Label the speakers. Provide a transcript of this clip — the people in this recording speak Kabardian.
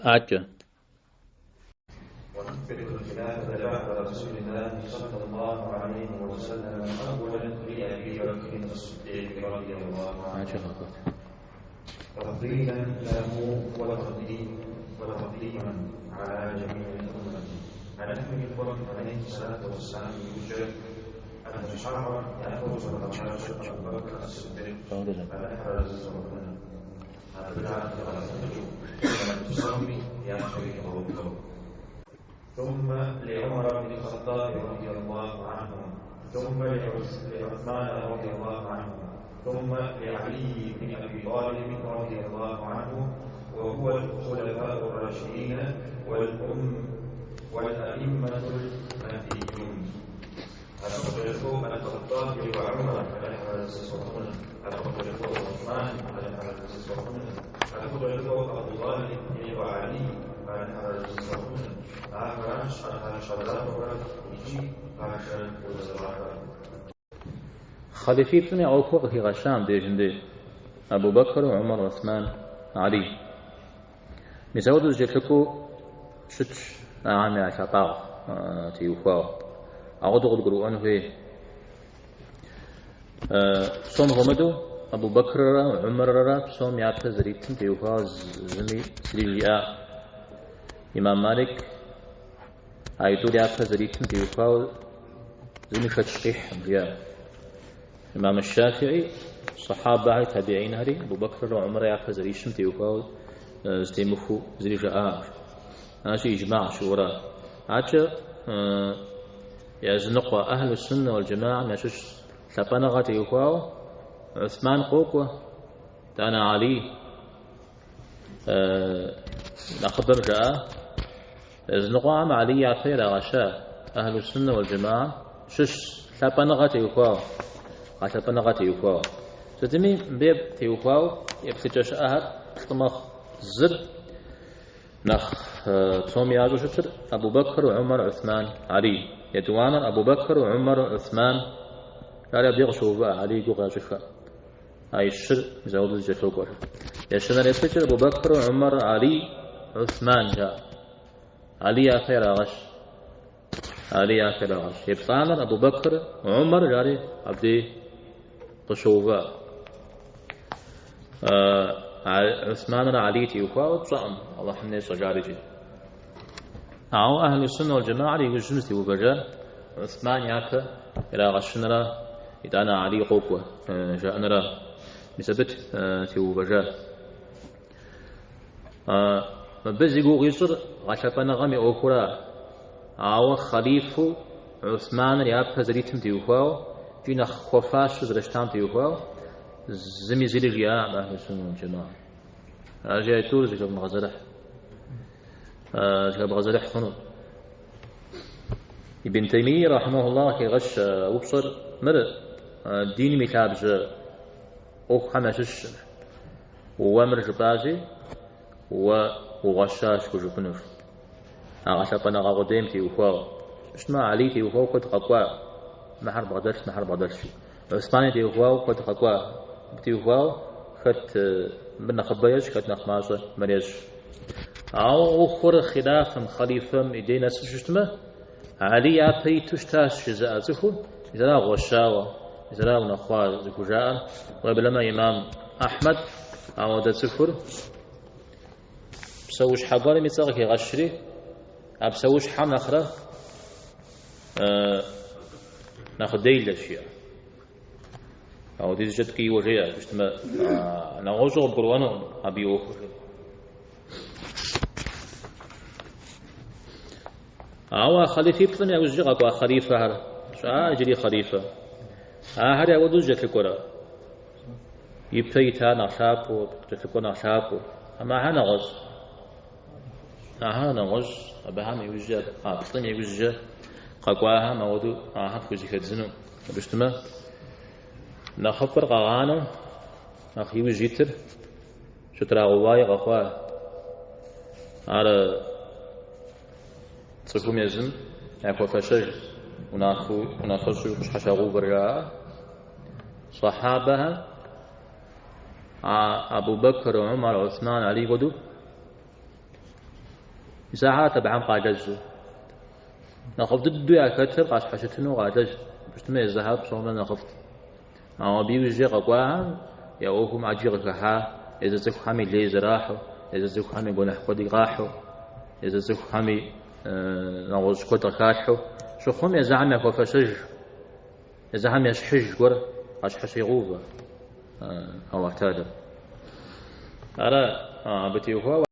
Speaker 1: Адэкӏэ.
Speaker 2: ونثبت الخلافة بعد رسول الله صلى الله عليه وسلم أولا لأبي بكر الصديق رضي الله عنه تفضيلا له وتقديما على جميع الأمة. عن أبي بكر عليه الصلاة والسلام يوجد أن شعرا يأخذ 17 أبو بكر الصديق ثم لعمر بن الخطاب رضي الله عنه، ثم لعثمان رضي الله عنه، ثم لعلي بن أبي طالب رضي الله عنه، وهو الخلفاء الراشدين والأئمة المهديون. الخطاب وعمر عثمان أبو طالب وعلي.
Speaker 1: Хъалифиплӏым я ӏуэхур къыхигъэща мыбдежым дей Абу Бэкр, Умар, Уэсман, Алий. Мис ауэдэу зэкӏэлъыкӏуэу щытщ ахэм я лъапӏагъ теухуауэ. Ауэдэу къыдгурыӏуэн хуей. Псом хуэмыдэу Абу Бэкррэ Умаррэ псом япэ зэритым теухуауэ зыми зыри жиӏа. Имам Малик аитӏур япэ зэритым теухуауэ зыми шэч къихькъым, жиӏа. Имам Шафии, сахьабэхэри, табиинхэри Абу Бэкррэ Умаррэ япэ зэрищым теухуауэ зэтемыхуэу зыри жаӏащ. Аращи иджмагъ щыура. Адэкӏэ языныкъуэ Ахьлу Суннэ уал Джамаам ящыщ лъапӏэныгъэ теухуауэ Усман къокӏуэ, итӏанэ Алий нэхъыбэм жаӏа. Языныкъуэхэм Алий япэ ирагъэща Ахьлу Суннэ уал Джамаам щыщ лъапӏэныгъэ теухуауэ, а лъапӏэныгъэ теухуауэ. Сытми, мыбы теухуауэ еплъыкӏэ щыӏэхэр плӏы мэхъу. Зыр нэхъ псоми ящӏэу щытыр Абу Бэкр, Умар, Усман, Алий. Етӏуанэр Абу Бэкр, Умар, Усман. Ари абдей къыщоувыӏэ, Алий гугъу ящӏыххэ. А щыр мис ауэдэу зэкӏэлъокӏуэр. Ещанэр еплъыкӏэр Абу Бэкр, Умар, Алий, Усман жаӏэ. Алий япэ ирагъэщ. Алий япэ ирагъэщ. Еплӏанэр Абу Бэкр, Умар жари абдей къыщоувыӏэ. Усманрэ Алий теухуауэ тщӏэкъым, Алыхьым ещӏэ жарикӏи. Ауэ Ахьлу Суннэ уал Джамаар иужьым зытеувэжар Усман япэ ирагъэщынра, итӏанэ Алий къокӏуэ жаӏэнра. Мис абы теувэжар. Мыбы зи гугъу ищӏыр гъэлъэпӏэныгъэм и ӏуэхура, ауэ хъалифу Усманыр япэ зэритым теухуауэ икӏи нэхъ хуэфащэу зэрыщытам теухуауэ зыми зыри жиӏакъым Ахьлу Суннэ уал Джамаа. Аращи, а тӏур зэхэбгъэзэрыхь. Зэхэбгъэзэрыхь хъуну. Ибн Таймий рахьимэхуллах къыхегъэщ упщӏэр мыр диным и лъабжьэ ӏуэхухэм ящыщщ. Уэ мыр жыпӏащи, уэ угъуэщащ хужыпӏынущ. А гъэлъэпӏэныгъэ къудейм теухуауэ. Щытмэ, Алий теухуауэ куэд къэкӏуа, мыхьэр бгъэдэлъщ, мыхьэр бгъэдэлъщ. Усмани теухуауэ куэд къэкӏуа. Абы теухуауэ хэт мыр нэхъыбэ ещӏ, хэт нэхъ мащӏэ мыр ещӏ. Ауэ ӏуэхур хилафым, хъалифэм и дей нэсу щытмэ, Алий япэ иту щытащ жызыӏэ цӏыхур, мис ара гъуэщауэ, мис ара унэхъуа зыхужаӏэр, уеблэмэ имам Ахьмэд ауэдэ цӏыхур псэущхьэ гуэрым и цӏэ къыхегъэщри, а псэущхьэм нэхърэ нэхъ делэщ жиӏэ. Ауэдизкӏэ ткӏийуэ жеӏэ, щытмэ, нэгъуэщӏу къыбгурыӏуэнукъым абы и ӏуэхур. Ауэ а хъалифиплӏым яужькӏэ къэкӏуа хъалифэхэр, щыӏа иджыри хъалифэ? Ахэри ауэдэу зэкӏэлъыкӏуэрэ? Ипэ итар нэхъ лъапӏэу, къыкӏэлъыкӏуэр нэхъ лъапӏэу. Амэ ахэр нэгъуэщӏ. Ахэр нэгъуэщӏ, абыхэм иужькӏэ, а плӏым иужькӏэ къэкӏуахэм ауэдэу ахэр пхузэхэдзыну. Абы щытмэ, нэхъыфӏыр къагъанэу, нэхъ иужь итыр щытрагъэуваи къэхъуа. Ар цӏыхум езым яхуэфэщэж унафэщӏу къыщхьэщагъэувэр жаӏэ. Сахьабэхэм а Абу Бэкр, Умар, Усман, Алий хуэдэу. Мис ахэрат абыхэм къалэжьыр. Нэхъыфӏ дыдэу яхэтыр къащхьэщытыну къалэжьт, щытмэ езыхэр псомрэ нэхъыфӏт. Ауэ абы иужькӏэ къэкӏуахэм я ӏуэхум ӏэджи къыхыхьа, езы цӏыхухэми лей зэрахьэу, езы цӏыхухэми гуэныхь куэди къахьу, езы цӏыхухэми нэгъуэщӏ куэд къыхалъхьэу щыхъум езыхэм яхуэфэщэж, езыхэм ещхьыж гуэр къащхьэщегъэувэ Алыхь Тэхьэлэр. Ара абы теухуауэ.